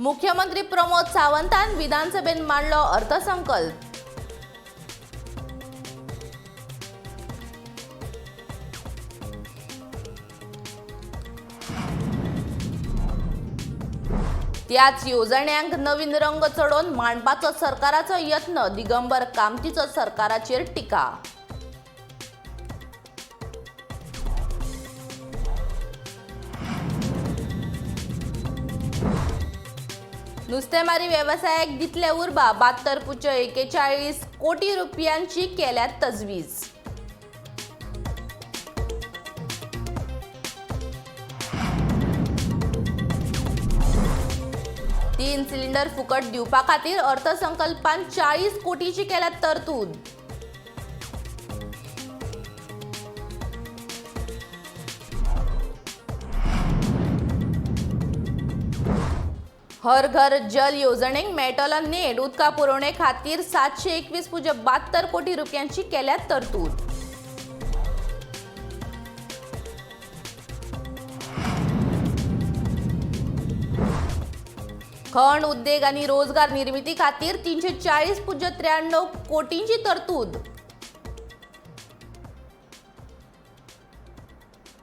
मुख्यमंत्री प्रमोद सावंतान विधानसभेत मांडलो अर्थसंकल्प. त्याच येवजण्यांक नवीन रंग चडोवन मांडपाचो सरकाराचो यत्न, दिगंबर कामतीचो सरकाराचेर टिका. नुस्तेमारी वेवसायाक दितले उर्बा, 72.41 कोटी रुपयांची केल्या तजवीज. तीन सिलिंडर फुकट दिवपा खातीर अर्थसंकल्पान 40 कोटीची केल्या तरतूद. हर घर जल येवजणेक मेळटलो नेट, उदका पुरवणे खातीर 721.72 कोटी रुपयांची केल्या तरतूद. खण उद्देग आनी रोजगार निर्मिती खातीर 340.93 कोटींची तरतूद.